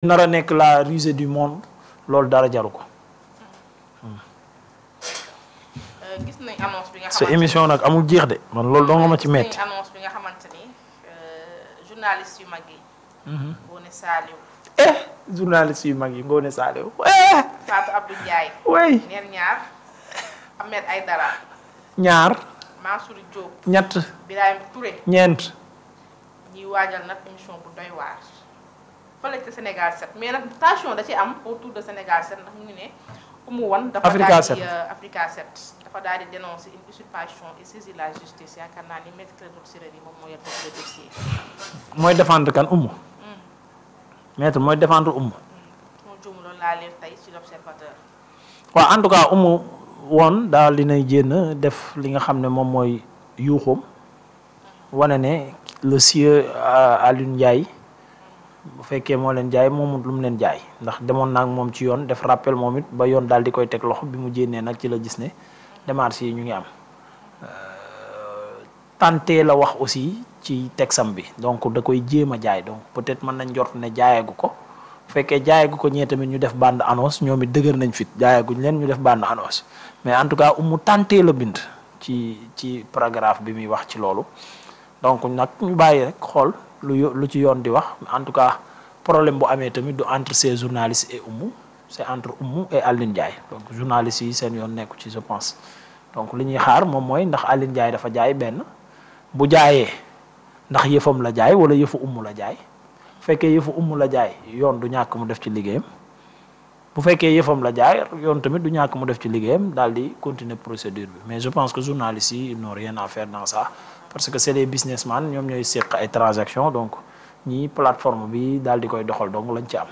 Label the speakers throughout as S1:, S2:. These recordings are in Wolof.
S1: nar a nekk la risée du monde loolu dara jaru ko.
S2: gis nañ annonce bi nga
S1: sa
S2: xamante
S1: émission nag amul jeex de man loolu doo nga ma ci
S2: gis
S1: metti.
S2: nañ annonce bi nga xamante ni journaliste yu mag yi. Ngoné Saliou.
S1: journaliste yu mag yi Ngoné Saliou.
S2: Fatou Abdou Ndiaye.
S1: way
S2: neen ñaar Ahmed Aïdara.
S1: ñaar
S2: Mansour Diop.
S1: ñett
S2: Birahim Touré.
S1: ñeent.
S2: ñuy waajal nag émission bu doy waar. fële ca Sénégal 7 mais nag tension da ci am autour de Sénégal 7 ndax mu ngi ne Oumou Wane dafa
S1: Africa
S2: daal
S1: 7.
S2: di Africa 7 dafa daal di dénoncer une usurpation et saisir la justice yaakaar naa ni maître Clédor Ciré Ly moom moo yor le dossier.
S1: mooy défendre kan Oumou. maître mooy défendre Oumou.
S2: moo juum loolu laa leer tey ci l'observateur.
S1: waaw en tout cas Oumou Wane daal dinay jénn def li nga xam ne moom mooy yuuxoom wane ne le sieur Alioune Ndiaye bu fekkee moo leen jaay moomut lu mu leen jaay ndax demoon naag moom ci yoon def rappel moom it ba yoon daal di koy teg loxo bi mu jénnee nag ci la gis ne démarches yi ñu ngi am tenté la wax aussi ci texam bi donc da koy jéem a jaay donc peut-être mën nañ njort ne jaayagu ko bu fekkee jaayagu ko ñee tamit ñu def bande annonce ñoom it dëgër nañ fit jaayaguñ leen ñu def bande annonce mais en tout cas mu tenté la bind ci paragraphe bi muy wax ci loolu donc nag ñu bàyyi rek xool lu ci yoon di wax en tout cas problème bu amee tamit du entre ces journalistes et Oumou c'est entre Oumou et Alioune Ndiaye donc journalistes yi seen yoon nekku ci je pense donc li ñuy xaar moom mooy ndax Alioune Ndiaye dafa jaay benn bu jaayee ndax yëfam la jaay wala yëfu Oumou la jaay bu fekkee yëfu Oumou la jaay yoon du ñàkk mu def ci liggéeyam bu fekkee yëfam la jaay yoon tamit du ñàkk mu def ci liggéeyam daal di continuer procédure bi mais je pense que journalistes yi ils n'ont rien à faire dans ça parce que c'est des businessmen ñoom ñooy séq ay transactions donc ñii plateforme bi daal di koy doxal donc lañ ci am.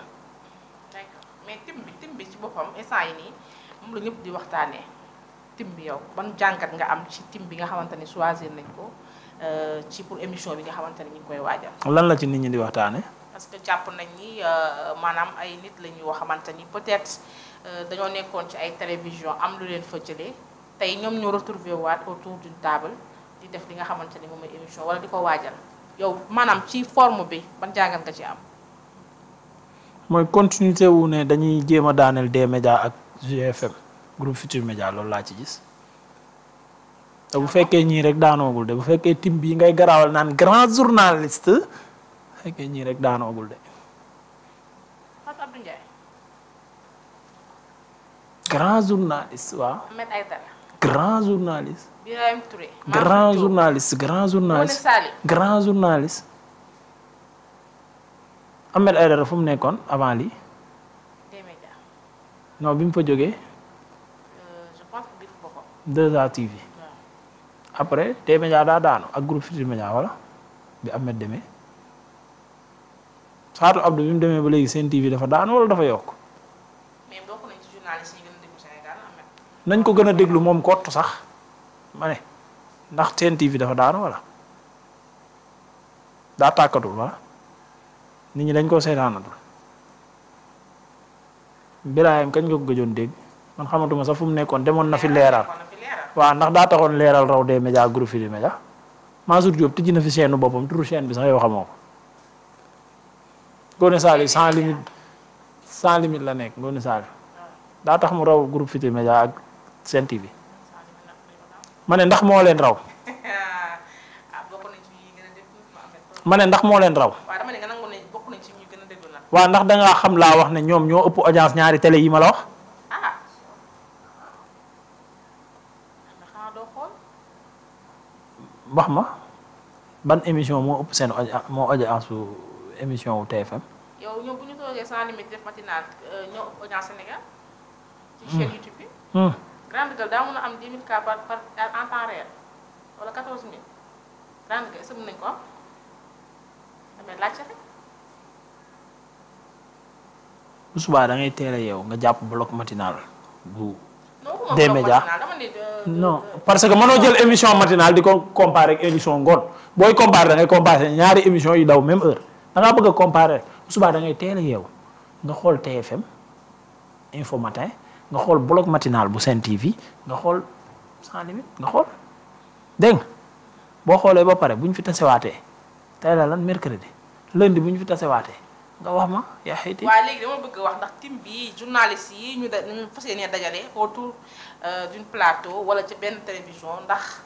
S2: d'accord mais tim bi ci boppam instant yi nii moom la ñëpp di waxtaanee tim bi yow ban jàngat nga am ci tim bi nga xamante ni choisir nañ ko ci pour émission bi nga xamante ni ñu ngi koy waajal.
S1: lan la ci nit ñi di waxtaanee.
S2: parce que jàpp nañ ni maanaam ay nit lañ yoo xamante ni peut-être dañoo nekkoon ci ay télévision am lu leen fa jëlee tey ñoom ñoo retrouvé waat autour d'une table di def li nga xamante ni moom mooy émission wala di ko waajal yow maanaam ci forme bi ban jàngat nga ci am.
S1: mooy continuité wu ne dañuy jéem a daaneel des médias ak GFM groupe Futurs Médias loolu laa ci gis te bu fekkee ñii rek daanoogul de bu fekkee tim bii ngay garaawal naan grand journaliste bu fekkee ñii rek daanoogul de.
S2: Fatou Abdou Ndiaye.
S1: grand journaliste waaw.
S2: Ahmed Aïdara.
S1: grand journaliste.
S2: Birahim Touré.
S1: grand journaliste grand journaliste.
S2: Ngoné Saliou.
S1: grand journaliste. Ahmed Aïdara fu mu nekkoon avant lii.
S2: des médias.
S1: non bi mu fa jógee.
S2: je pense que biir boppam.
S1: 2A TV.
S2: waaw.
S1: après des médias daa daanu ak groupe Futurs Médias wala bi Ahmed demee. Fatou Abdou bi mu demee ba léegi seen TV dafa daanu wala dafa yokk.
S2: mais bokk nañ ci journaliste yi gën a déglu Sénégal Ahmed.
S1: nañ ko gën a déglu moom kott sax ma ne ndax seen TV dafa daanu wala daa tàkkatul wala nit ñi dañ koo seetaanatul Birahim kañ nga ko gëjoon dégg man xamatuma sax fu mu nekkoon demoon na fi leeral waaw ndax daa taxoon leeral raw des médias groupe Futurs Médias Mansour Diop tijji na fi chaîne boppam turu chaîne bi sax yow xamoo ko Ngoné Saliou sans limite la nekk Ngoné Saliou daa tax mu raw groupe Futurs Médias ak Sen TV ma ne ndax moo leen raw
S2: ah bokk nañ ci ñi gën a déglu Ahmed.
S1: ma ne ndax moo leen raw
S2: waaw dama ne nga nangu ne bokk nañ ci ñi gën a déglu nag.
S1: waaw ndax dangaa xam laa wax ne ñoom ñoo ëpp audience ñaari télé yi ma la wax
S2: ah. ndax xanaa doo xool.
S1: wax ma ban émission moo ëpp seen audience su émission wu TFM.
S2: yow ñoom bu ñu toogee sans limite def matinal ñoo ëpp audience Sénégal. ci chaîne YouTube bi. Grande Gueule daa mën a am 10 000 cas par en temps réel wala 14 000 Grande Gueule est-ce que mën nañu ko am damay laajte rek.
S1: bu subaa da ngay teel a yeew nga jàpp bloc matinal bu.
S2: non
S1: des médias
S2: dama ne
S1: non parce que mënoo jël émission matinale di ko comparer ak émission ngoon booy comparer da ngay comparer ñaari émission yu daw même heure da ngaa bëgg a comparer bu subaa da ngay teel a yeew nga xool TFM Info Matin. nga xool bloc matinal bu Sen TV nga xool sans limite nga xool dégg nga boo xoolee ba pare bu ñu fi tasewaatee tey la lan mercredi lundi bu ñu fi tasewaatee nga wax ma yaa xayti.
S2: waaye léegi dama bëgg wax ndax team bi journaliste yi ñu fas yéene dajale autour d'une plateau wala ci benn télévision ndax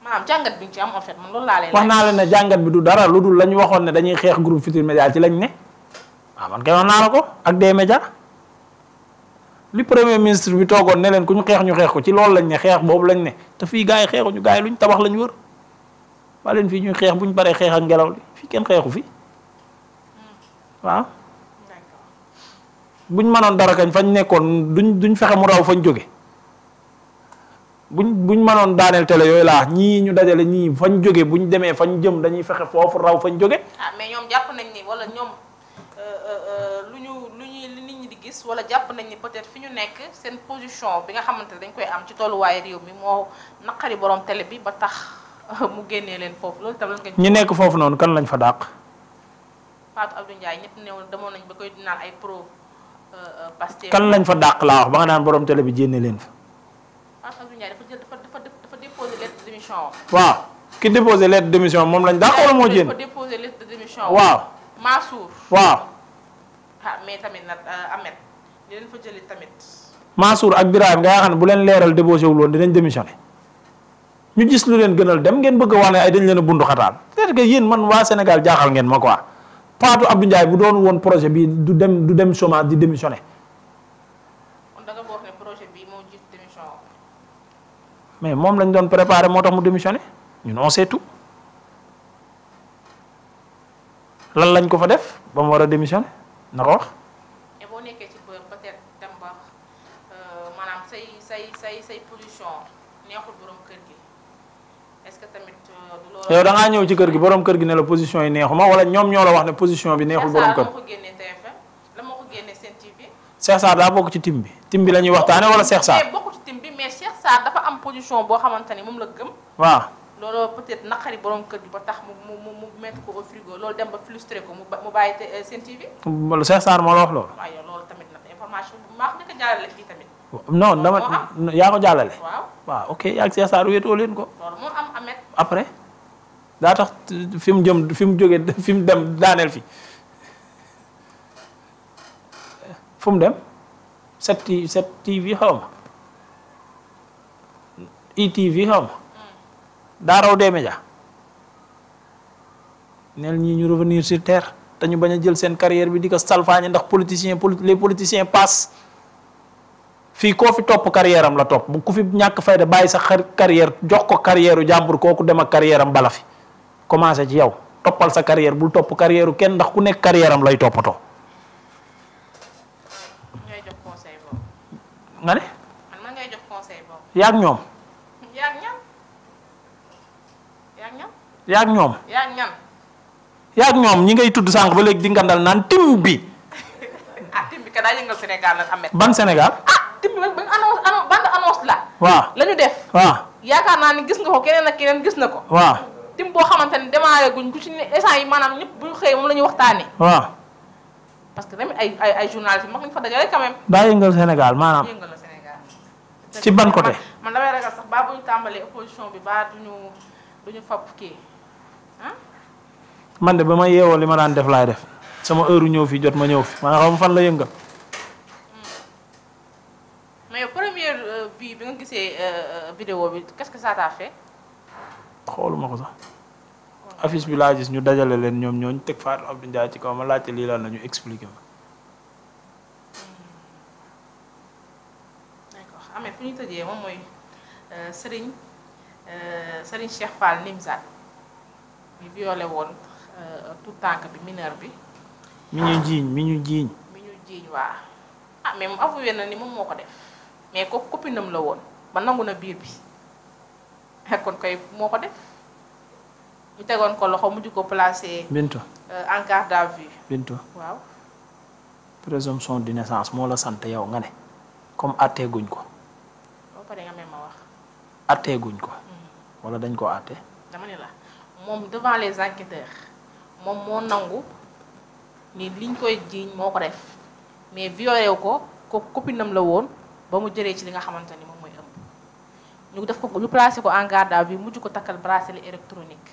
S2: maanaam jàngat bi nga ci am en fait man loolu laa lay
S1: wax naa la ne jàngat bi du dara lu dul la ñu waxoon ne dañuy xeex groupe Futurs Médias ci lañ ne waaw man kay wax naa la ko ak des médias li premier ministre bi toogoon ne leen ku ñu xeex ko ci loolu lañ ne xeex boobu lañ ne te fii gars yi xeexuñu gars yi luñ tabax lañ wër waa leen fii ñuy xeex buñ paree xeex ak ngelaw li fii kenn xeexu fi waaw buñ mënoon dara kañ fañ nekkoon duñ fexe mu raw fañ jóge buñ mënoon daaneel télé yooyu laa ñii ñu dajale ñii fañ jóge buñ demee fañ jëm dañuy fexe foofu raw fañ jóge.
S2: mais ñoom jàpp nañ ni wala ñoom li nit ñi di gis wala jàpp nañ ni peut-être fi ñu nekk seen position bi nga xamante ne dañ koy am ci tolluwaayu réew mi moo naqari borom télé bi ba tax mu génnee leen foofu loolu tam lan nga.
S1: ñi nekk foofu noonu kan lañ fa dàq.
S2: Fatou Abdou Ndiaye ñëpp néew demoon nañ ba koy naan ay pro Pastef.
S1: kan lañ fa dàq laa wax ba nga naan borom télé bi génne leen fa.
S2: Fatou Abdou Ndiaye dafa déposé lettre de démission.
S1: waaw ki déposé lettre de démission moom lañ dàq wala moo génn.
S2: dafa déposé lettre de démission.
S1: waaw
S2: Mansour.
S1: waaw.
S2: mais tamit nag Ahmed di leen fa jëlee tamit.
S1: Mansour ak Birahim nga xam ne bu leen leeral déposé wul woon dinañ démissionné ñu gis lu leen gënal dem ngeen bëgg a wax ne ay dañ leen a bundu xataal c'est-à-dire que yéen man waa Sénégal jaaxal ngeen ma quoi Fatou Abdou Ndiaye bu doon woon projet bi du dem chômage di démissionné.
S2: kon da nga wax ne projet bi moo jiitu démission.
S1: mais moom lañ doon préparé moo tax mu démissionné ñun on sait tout lan lañ ko fa def ba mu war a démissionné na ko wax.
S2: et boo nekkee ci bër peut-être dem ba maanaam say position neexul borom kër gi est-ce que tamit du loolu.
S1: yow da ngaa ñëw ci kër gi borom kër gi ne la position yi neexuma wala ñoom ñoo la wax ne position bi neexul borom kër.
S2: la moo ko génnee TFM la moo ko génnee Sen TV.
S1: Cheikh Sarr daa bokk ci tim bi la ñuy waxtaane wala Cheikh Sarr.
S2: mais bokk ci tim bi mais Cheikh Sarr dafa am position boo xamante ni moom la gëm.
S1: waaw.
S2: loolu peut-être naqari borom kër gi ba tax mu mettre ko au frigo loolu dem ba frustré ko mu bàyyi Sen TV.
S1: wala Cheikh Sarr moo la wax loolu.
S2: waaye loolu tamit nag information bu maa ko njëkk a jàllale fii tamit.
S1: non dama yaa ko jàllale.
S2: waaw
S1: ok yaa ngi Cheikh Sarr wéetoo leen ko.
S2: loolu moo am Ahmed.
S1: après daa tax fi mu jëm fi mu jógee fi mu dem daaneel fi fu mu dem 7TV xaw ma ITV xaw ma daa raw des médias neel ñii ñu revenir sur terre te ñu bañ a jël seen carrière bi di ko salfaañe ndax les politiciens passent fii koo fi topp carrière am la topp bu ku fi ñàkk fayda bàyyi sa carrière jox ko carrière u jàmbur kooku dem ak carrière am bala fi commencé ci yow toppal sa carrière bul topp carrière u kenn ndax ku nekk carrière am lay toppatoo.
S2: ngay jox conseil boobu.
S1: nga ne.
S2: man ngay jox conseil boobu.
S1: yaa ak ñoom.
S2: yaa ak ñan. yaa ak ñan.
S1: yaa ak ñoom.
S2: yaa ak ñan.
S1: yaa ak ñoom ñi ngay tudd sànq ba léegi di ngandal naan tim bi.
S2: tim bi ka daa yëngal Sénégal nag Ahmed.
S1: ban Sénégal.
S2: tim bi ba bande annonce la.
S1: waaw
S2: la ñu def.
S1: waaw
S2: yaakaar naa ni gis nga ko keneen ak keneen gis na ko.
S1: waaw
S2: tim boo xamante ni démarré guñ ku ci ne instant yi maanaam ñëpp bu ñu xëyee moom la ñuy waxtaanee.
S1: waaw.
S2: parce que tamit ay journalistes mag nañu fa dajale quand même.
S1: daa yëngal Sénégal maanaam.
S2: yëngal na Sénégal.
S1: ci ban côté.
S2: man damay ragal sax ba bu ñu tàmbalee opposition bi ba duñu fab kii ah.
S1: man de ba ma yeewoo li ma daan def laay def sama heure ñëw fi jot ma ñëw fi ma xam fan la yëngal.
S2: mais yow première vie bi nga gisee vidéo bi qu'est-ce que ça t'a fait.
S1: xooluma ko sax affiche bi laa gis ñu dajale leen ñoom ñooñu teg Fatou Abdou Ndiaye ci kaw ma laajte lii lan la ñu expliqué ma.
S2: d'accord amee fu ñu tëjee moom mooy Serigne Cheikh Fall Nimzat mi violé woon tout tànk bi mineur bi.
S1: mi ñu jiiñ.
S2: waa mais moom avoué na ni moom moo ko def mais ko copinam la woon ba nangu na biir bi kon koy moo ko def ñu tegoon ko loxo mujj ko placé.
S1: Bintu
S2: en garde à vue.
S1: Bintu
S2: waaw.
S1: présomption d'innocence moo la sant yow nga ne comme atteeguñ ko.
S2: boo paree nga même ma wax.
S1: atteeguñ ko. wala dañ ko atte.
S2: dama ne la moom devant les enquêteurs moom moo nangu ni liñ koy jiiñ moo ko def mais violé wu ko copinam la woon ba mu jëlee ci li nga xamante ni moom mooy ëmb. ñu def ko ñu placé ko en garde à vue mujj ko takkal bracelet électronique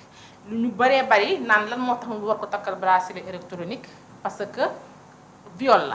S2: lu ñu bëree bëri naan lan moo tax mu war ko takkal bracelet électronique parce que viol la